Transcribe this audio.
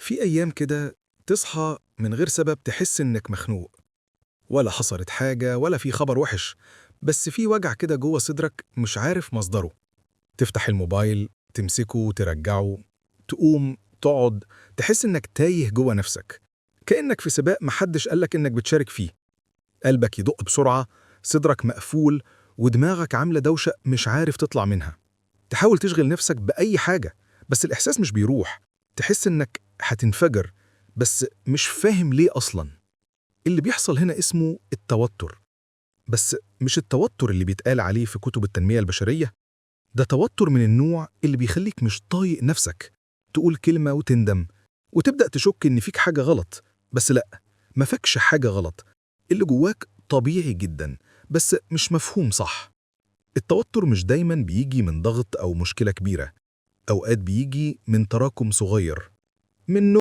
في أيام كده تصحى من غير سبب تحس إنك مخنوق، ولا حصلت حاجة ولا في خبر وحش، بس في وجع كده جوه صدرك مش عارف مصدره. تفتح الموبايل، تمسكه ترجعه، تقوم تقعد، تحس إنك تايه جوه نفسك، كأنك في سباق محدش قالك إنك بتشارك فيه. قلبك يدق بسرعة، صدرك مقفول، ودماغك عاملة دوشة مش عارف تطلع منها. تحاول تشغل نفسك بأي حاجة، بس الإحساس مش بيروح. تحس إنك هتنفجر، بس مش فاهم ليه أصلاً. اللي بيحصل هنا اسمه التوتر، بس مش التوتر اللي بيتقال عليه في كتب التنمية البشرية. ده توتر من النوع اللي بيخليك مش طايق نفسك، تقول كلمة وتندم، وتبدأ تشك إن فيك حاجة غلط. بس لأ، ما فيكش حاجة غلط، اللي جواك طبيعي جدا، بس مش مفهوم صح. التوتر مش دايما بيجي من ضغط أو مشكلة كبيرة، أوقات بيجي من تراكم صغير، من